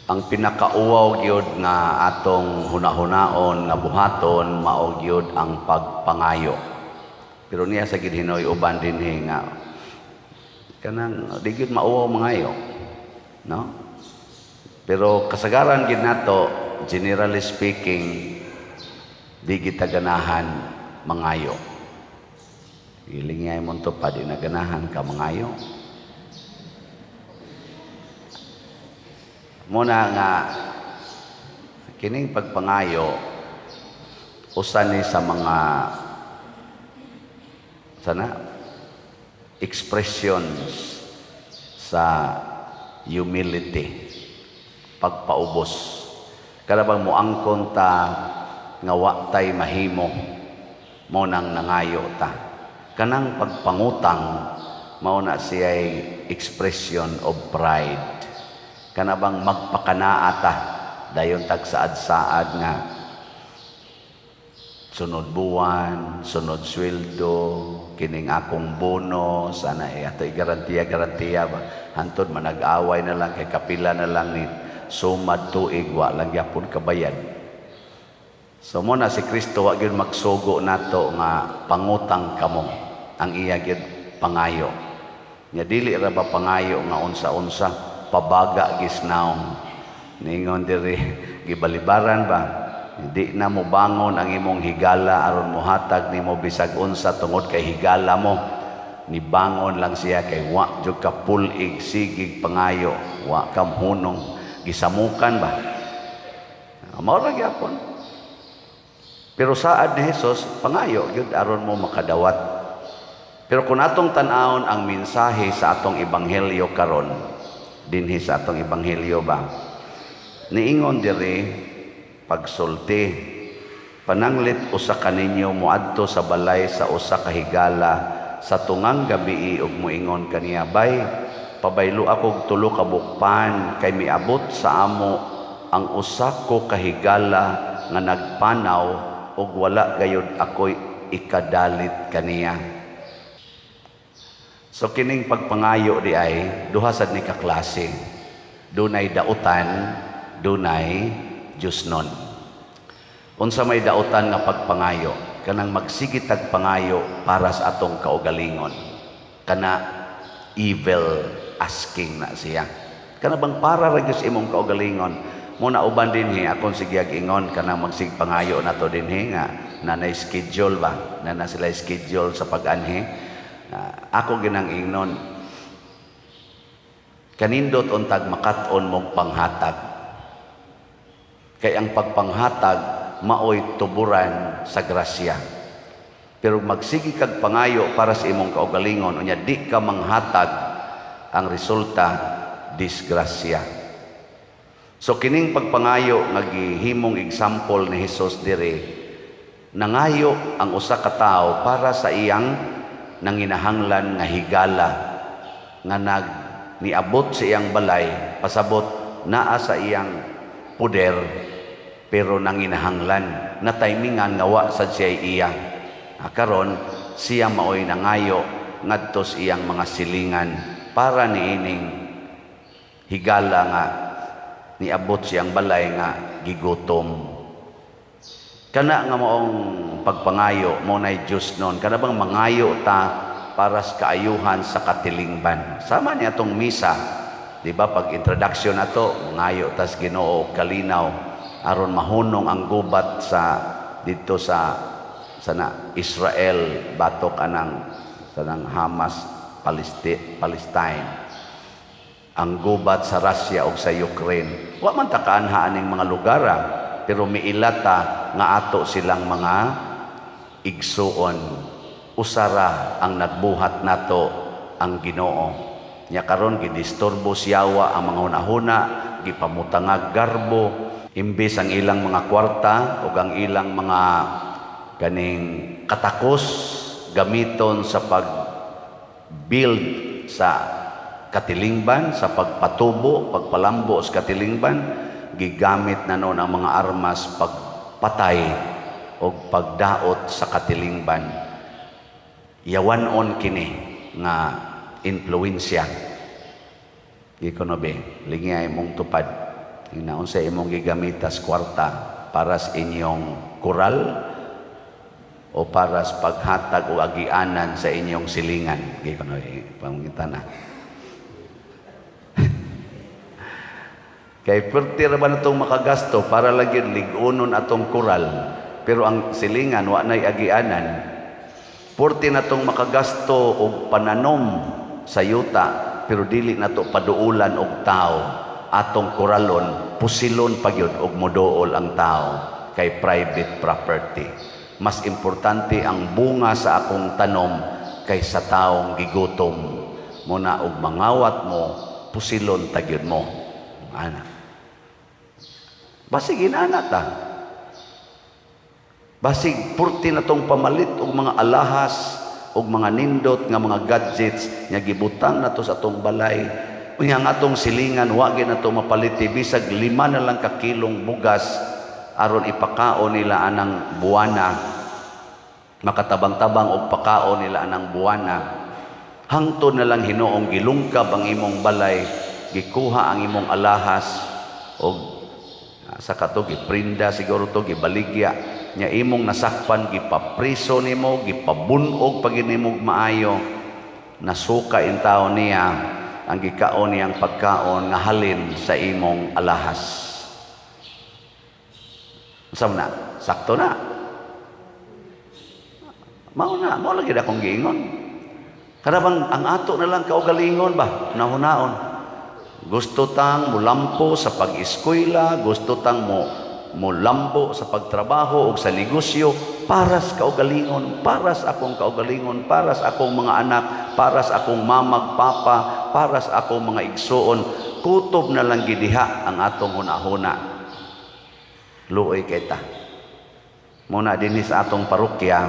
Ang pinakauwaw gyud nga atong hunahunaon nga buhaton mao gyud ang pagpangayo. Pero niya sa gid hinoy uban dinhi nga kanang di gyud mauwaw mangayo, no? Pero kasagaran gid nato, generally speaking, di kita ganahan mangayo. Giling mo to pa, di na ganahan ka mangayo. Muna nga kining pagpangayo usa ni sa mga sana expressions sa humility, pagpaubos. Kada bang moangkon ta nga wa tay mahimo, mo nang nangayo ta. Kanang pagpangutang mao na siya'y expression of pride. Kana bang magpakanaa ta, dayon tagsaad-saad nga sunod buwan, sunod sweldo, kining akong bonus, ana eh, ato garantiya garantiya ba. Hantod manag-away na lang kay kapila na lang ni sumad tuig wa lang gyapon kabayad. So mo na si Kristo wa gyud magsugo nato nga pangutang kamo. Ang iya gyud pangayo. Nya dili ra ba pangayo nga unsa-unsa, pabaga gisnaong. Ningon diri, gibalibaran ba? Hindi na mo bangon ang imong higala aron mohatag nimo bisag unsa tungod kay higala mo. Nibangon lang siya kay wa jud ka pulig sigig pangayo, wa kam hunong, gisamukan ba? Mao ra gyapon. Pero saad ni Jesus, pangayo gyud aron mo makadawat. Pero kung atong tan-awon ang mensahe sa atong ebanghelyo karon, dinhi sa atong ebanghelyo ba? Niingon diri pagsulti, pananglit usa kaninyo moadto sa balay sa usa ka higala sa tungang gabii ug moingon kaniya, "Bay, pabaylo akog tulo ka bukpan kay miabot sa amo ang usa ko ka higala nga nagpanaw ug wala gayud ako'y ikadalit kaniya." So kining pagpangayo di ay duha sad ni ka klase. Dunay dautan, dunay Diyosnon. Unsa may dautan nga pagpangayo? Kanang magsige tag pangayo para sa atong kaugalingon. Kana evil asking na siya. Kana bang para ra gyud sa imong kaugalingon. Mo na uban dinhi akong sige ingon kanang magsig pangayo nato dinhi nga nanay schedule ba? Nana sila schedule sa pag-anhi. Ako ginang ingnon, kanindot untag makat-on mong panghatag. Kay ang pagpanghatag maoy tuburan sa grasya. Pero magsige kag pangayo para sa imong kaugalingon, unya di ka manghatag, ang resulta disgrasya. So kining pagpangayo nga gihimong example ni Jesus diri, nangayo ang usa ka tawo para sa iyang nanginahanglan nga higala nga nag niabot sa iyang balay, pasabot naa sa iyang puder pero nanginahanglan na timingan nga wa sad siya iya. Karon siya maoy nangayo ngadto sa iyang mga silingan para niining higala nga niabot siyang balay nga gigutom. Kana nga maong pagpangayo mo nay Diyosnon. Kana bang mangayo ta para sa kaayuhan sa katilingban. Sama ni atong misa, di ba, pag introduction nato, mangayo tas Ginoo kalinaw aron mahunong ang gubat sa dito sa sana Israel batok anang sanang Hamas Palestine, ang gubat sa Russia o sa Ukraine. Wa man ta kaanha aning mga lugar, pero miilata nga ato silang mga igsuon. Usara ang nagbuhat nato ang Ginoo. Nya karon gidisturbo siyawa ang mga hunahuna, gipamutangag garbo, imbes ang ilang mga kwarta ug ang ilang mga kaning katakos gamiton sa pag build sa katilingban, sa pagpatubo, pagpalambo sa katilingban, gigamit na noon ang mga armas pagpatay o pagdaot sa katilingban. Yawanon kini nga influensya. Gikono be, lingay mong tupad. Ina, unsa imong gigamitas kwarta? Para sa inyong koral o para sa paghatag o agianan sa inyong silingan? Gikono pangita na. Kay perti ra ba natong makagasto para lang gyud lig-unon atong koral, pero ang silingan wa nay agianan. Purti natong makagasto og pananom sa yuta, pero dili nato paduulan og tao atong koralon, pusilon pa gyud og moduol ang tao kay private property. Mas importante ang bunga sa akong tanom kaysa taong gigutom mo na. Og mangawat mo, pusilon ta gyud mo ana. Basig inana ta. Basig purti na tong pamalit og mga alahas og mga nindot nga mga gadgets nga gibutang nato sa atong balay. Unya ang atong silingan wa gyud nato mapaliti bisag 5 na lang ka kilong bugas aron ipakaon nila anang buwana, makatabang-tabang og pakaon nila anang buwana. Hangtod na lang hinuong gilungkab ang imong balay, gikuha ang imong alahas og sa kato giprinda siguro to, gibaligya nya, imong nasakpan, gipapriso nimo, gipabunog pag nimo maayo. Nasuka in tao niya ang gikaon niyang pagkaon nga halin sa imong alahas. Unsa man na? Sakto na. Mao na, mao lagi akong giingon. Kana bang ang ato na lang kaugalingon ba? Nahunaon. Gusto tang mulampo sa pag-eskwela, gusto tang mo mulambo sa pagtrabaho o sa negosyo para sa kaugalingon, para sa akong kaugalingon, para sa akong mga anak, para sa akong mamag, papa, para sa akong mga igsuon. Kutob na lang gidiha ang atong hunahuna. Luoy kay ta. Muna dinhi sa atong parokya,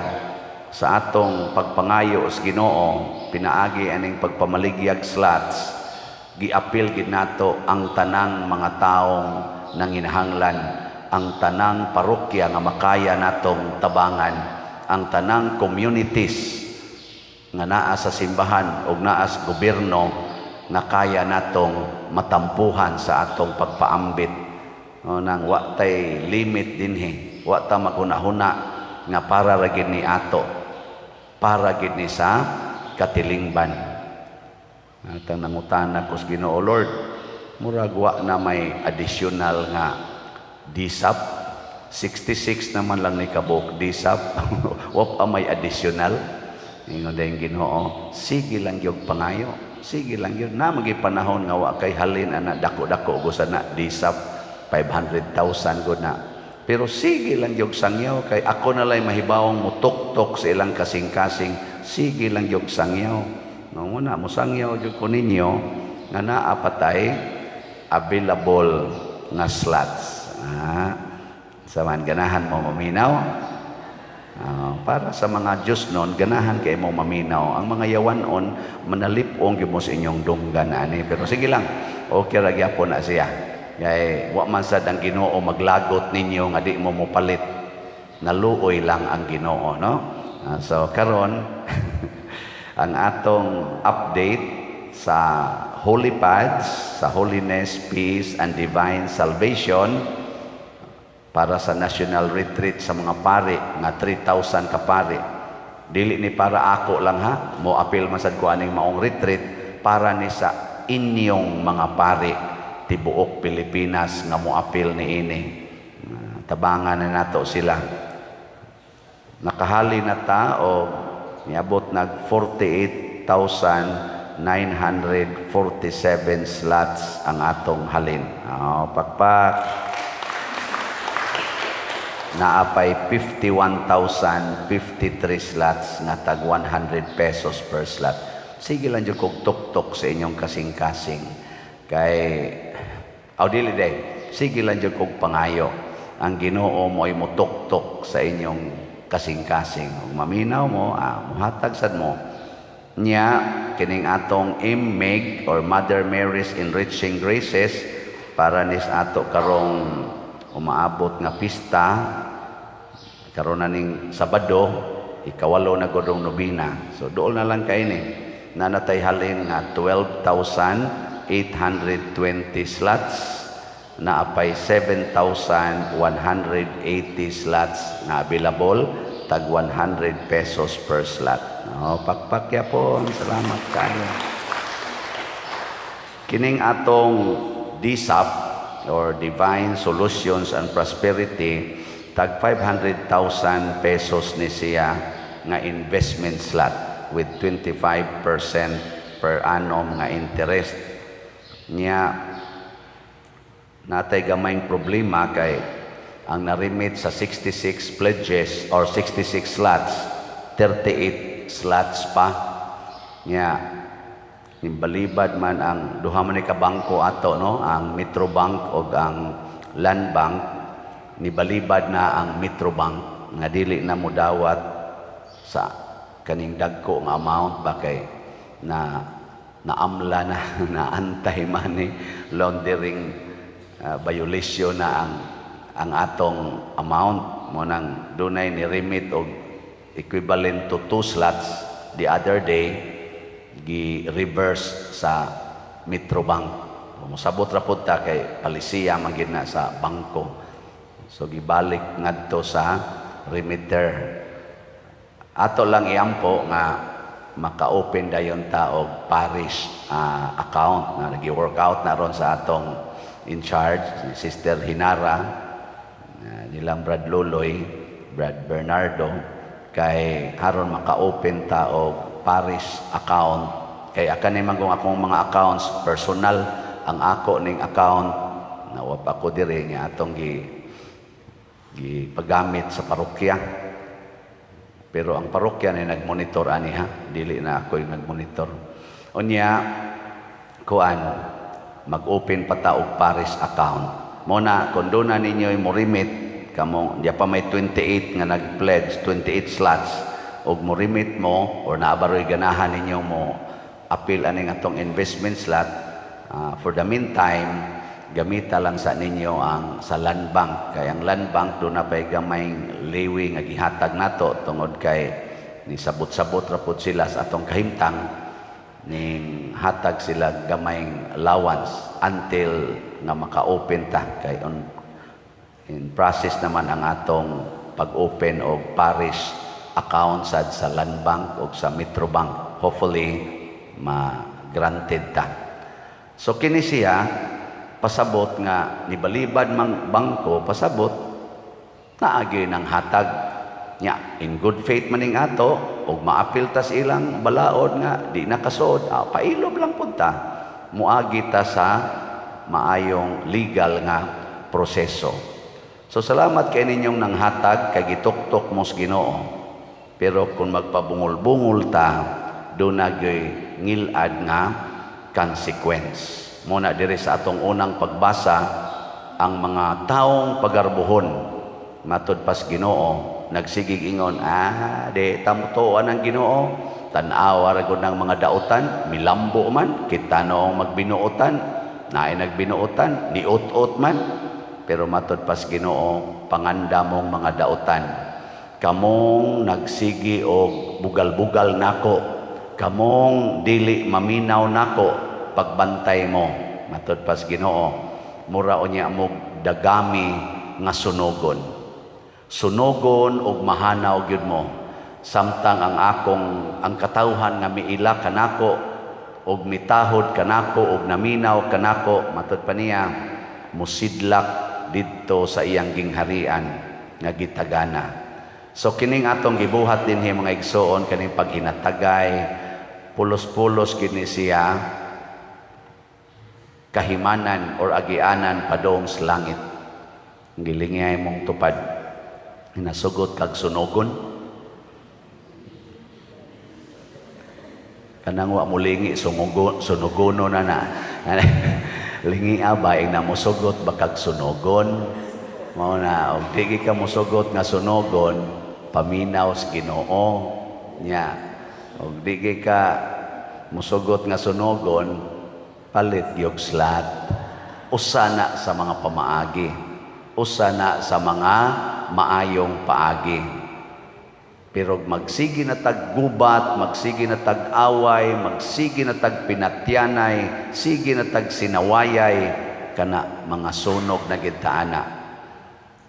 sa atong pagpangayo sa Ginoo, pinaagi aning pagpamaligyag slots, giapil gid nato ang tanang mga taong nanginahanglan, ang tanang parokya nga makaya natong tabangan, ang tanang communities nga naa sa simbahan o naa sa gobyerno nga kaya natong matampuhan sa atong pagpaambit. O, nang wa tay limit dinhi, wa ta maghuna-huna nga para ra gid ni ato, para gid ni sa katilingban. Atang nangutana ko sa Ginoo, "Lord, murag wa na may additional nga DSAP. 66 naman lang ni kabuok DSAP. Wa pa may additional." Ingon dayon Ginoo, "Sige lang gyud pangayo. Sige lang gyud na magi panahon nga wa kay halin ana, dako-dako go sana DSAP, 500,000 gud na. Pero sige lang gyud sangyaw kay ako na lay mahibawong mutuktok sa ilang kasing-kasing. Sige lang gyud sangyaw." No mo na mosangyaw gyud ko ninyo nga naa patay available nga slots. Ah, sa man ganahan mo maminaw? Ah, para sa mga Diyos nun, ganahan kay mo maminaw. Ang mga yawanon, manalipong gyud mo sa inyong dunggan ani. Pero sige lang, okay ra gyapon na siya. Kay wa man sad ang Ginoo maglagot ninyo nga di mo mopalit. Naluoy lang ang Ginoo, no? Ah, so karon ang atong update sa Holy Pads, sa Holiness, Peace, and Divine Salvation para sa National Retreat sa mga pari nga 3,000 ka pari. Dili ni para ako lang ha, mo apil man sad ko aning maong retreat, para ni sa inyong mga pari tibuok Pilipinas nga mo apil ni ini. Ah, tabangan na nato sila. Nakahali na ta o niabot nag 48,947 slots ang atong halin. Oh, pakpak. Naapay 51,053 slots nga tag 100 pesos per slot. Sige lang jud kog tuktok sa inyong kasing-kasing. Kay aw dili day, sige lang jud kog pangayo. Ang Ginoo mo ay mutuktok sa inyong kasing-kasing. Ug maminaw mo, ah, muhatag sad mo. Nya kining atong MMEG or Mother Mary's Enriching Graces para nis ato karong umaabot nga pista, karon na ning Sabado, ikawalo na godong nobina. So dool na lang kay ni nanatay halin nga 12,820 slots. Naapay 7,180 slots na available, tag 100 pesos per slot. Oh, pakpak yapon. Salamat kayo. Kining atong DSAP or Divine Solutions and Prosperity, tag 500,000 pesos ni siya nga investment slot with 25% per annum nga interest niya. Natay gamayng problema kay ang na-remit sa 66 pledges or 66 slots, 38 slots pa niya. Balibad man ang duha man ni ka bangko ato, no, ang Metro Bank ug ang Land Bank. Nibalibad na ang Metro Bank nga dili na modawat sa kaning dagko nga amount ba kay na naamla na na anti-money laundering violation na ang atong amount. Mo nang dunay ni remit og equivalent to two slots the other day, gi-reverse sa Metro Bank. Mosabot ra pud ta kay palisiya man gid na sa bangko. So gibalik ngadto sa remitter. Ato lang iampo nga maka-open dayon ta og parish account na nagi-work out na ron sa atong in charge, si Sister Hinara, nilang Brad Loloy, Brad Bernardo, kay aron maka-open ta og parish account, kay akan ni man kung akong mga accounts personal. Ang ako ning account na wa pa ko diri nga atong gi gipagamit sa parokya, pero ang parokya ni nagmonitor ani ha, dili na ako yung nagmonitor. Unya kuan, mag-open pa ta og parish account. Mo na kung doon na ninyo mo remit kamo, di pa may 28 nga nag-pledge, 28 slots, og mo remit mo or naabaroy ganahan ninyo mo apil aning atong investment slot, for the meantime gamita lang sa ninyo ang sa Land Bank, kay ang Land Bank doon na pay gamay leeway nga gihatag nato tungod kay ni sabot-sabot ra pud sila sa atong kahimtang, ning hatag sila gamay allowance until nga maka-open ta, kay on in process naman ang atong pag-open og parish account sad sa Land Bank o sa Metro Bank. Hopefully ma-granted ta. So kini siya pasabot nga nibalibad mang bangko, pasabot naagi ng hatag nya in good faith maning ato og maapil tas ilang balaod nga di nakasuod, pailob lang pud ta, muagi ta sa maayong legal nga proseso. So salamat kay ninyong nanghatag kay gituktok mo sa Ginoo. Pero kung magpabungol-bungol ta, doon ngilad nga consequence. Muna diri sa atong unang pagbasa, ang mga taong pagarbuhon, matud pas Ginoo, nagsigig ingon, "Ah, di tamutuan ang Ginoo, tan-awa ra gud ng mga dautan, milambo man, kita noong magbinuotan, naay nagbinuotan, niut-ut man." Pero matud pas Ginoo, "Panganda mong mga dautan, kamong nagsigi og bugal-bugal nako, kamong dili maminaw nako, pagbantay mo." Matud pas Ginoo, mura unya mo dagami nga sunogon, sunogon og mahanaw gyud mo, samtang ang akong ang katawhan nga miila kanako og mitahod kanako og naminaw kanako," matud pa niya, "musidlak didto sa iyang gingharian nga gitagana." So kining atong gibuhat dinhi, mga igsoon, kaning paghinatagay, pulos-pulos kini siya kahimanan or agianan padong sa langit. Gilingay mong tupad, hinasugot kag sunogon. Kanang wa mo lingi, sungugo, sunugono na na. Lingi ba na mosugot bakag sunogon. Mao na og di ka mosugot nga sunogon, paminaw sa Ginoo nya. Og di ka mosugot nga sunogon, palit gyud slot. Usa na sa mga pamaagi. Usa na sa mga maayong paagi. Pero magsige na taggubat, magsige na tag-away, magsige na tag pinatyanay, sige na tag sinawayay, Kana mga sunog na gid ta ana.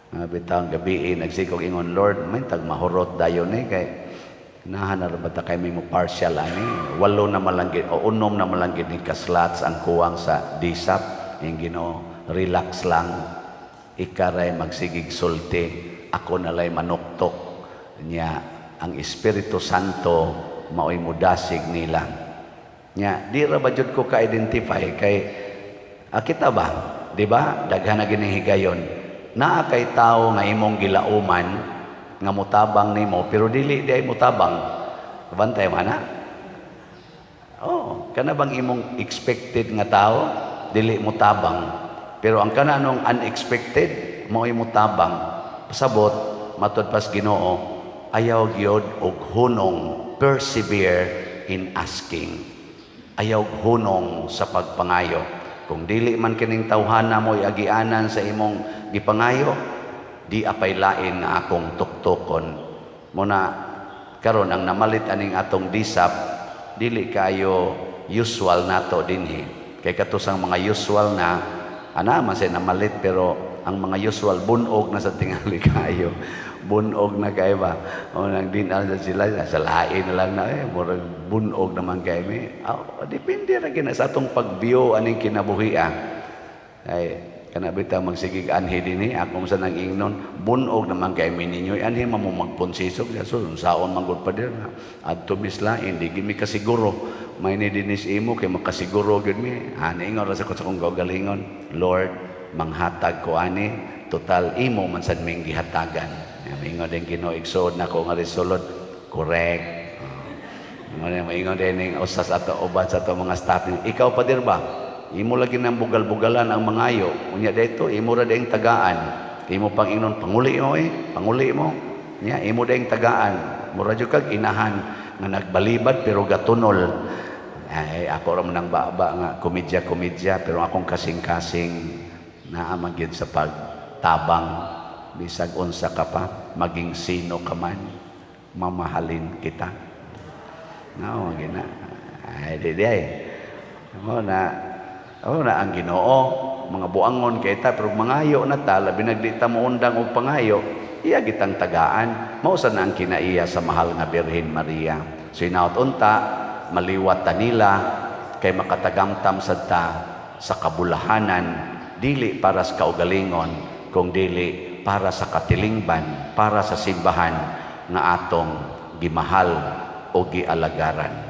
Nga bitaw gabi eh, nagsikog ingon, "Lord, may tag mahurot dayon eh, kay nahan na ba ta kay may mo partial ani, walo na malanggit o 6 na malanggit ni ka slots ang kuwang sa DSAP." Yung Ginoo, "Relax lang, ikaray magsigig sulti, ako nalay manuktok niya. Ang Espiritu Santo maoy mudasig nila nya." Di ra ba jud ko ka-identify kay kita ba, di ba? Daghan na gining higayon, naa kay tawo nga imong gilauman nga mutabang nimo, pero dili di ay mutabang. Bantay man na. Oh, kana bang imong expected nga tao dili mutabang, pero ang kananong unexpected mao'y mutabang. Pasabot, matud pas Ginoo, ayaw gyud og hunong, persevere in asking. Ayaw hunong sa pagpangayo. Kung dili man kining tawhana mo agianan sa imong gipangayo, di apay lain nga akong tuktukon. Muna karon ang namalit aning atong DSAP, dili kayo usual nato dinhi. Kay katusang mga usual na ana man say namalit, pero ang mga usual bunog na sa tingali kayo. Bunog na kay ba? O nang dinal sa sila sa lain na lang na eh, murag bunog naman kay mi. Oh, depende ra gina sa atong pag-view aning kinabuhi ah. Ay kana bitaw magsigig anhi dinhi, ako sa nang ingnon, bunog naman kay mi ninyo, anhi man mo magponsisog so saon man gud pa dir adto misla, hindi gid mi kasiguro may ni dinis imo kay makasiguro gyud mi ani. Ingon ra sa akong kaugalingon, "Lord, manghatag ko ani, total imo man sad ming gihatagan." Maingon din Ginoo, igsood nako nga risulod, correct. Mo maingon din ning usas ato uban sa ato mga staff, "Ikaw pa dir ba, imo lagi nang bugal-bugalan ang mangayo, unya dito imo ra ding tagaan, imo pang ingnon panguli mo eh, panguli mo nya, imo ding tagaan, mura jud kag inahan nga nagbalibad pero gatunol." Ay, ako ra man ang baba nga komedya-komedya, pero akong kasing-kasing naa man gyud sa pagtabang. Bisag unsa ka pa, maging sino ka man, mamahalin kita. No, gina. Ay, di di ay. Mo na ang Ginoo, mga buangon kay ta, pero mangayo na ta, labi nagdi ta moundang og pangayo, iya gitang tagaan. Mao sa na ang kinaiya sa mahal nga Birhen Maria. So hinaut unta maliwat ta nila kay makatagamtam sad ta sa kabulahanan, dili para sa kaugalingon kung dili para sa katilingban, para sa simbahan nga atong gimahal o gialagaran.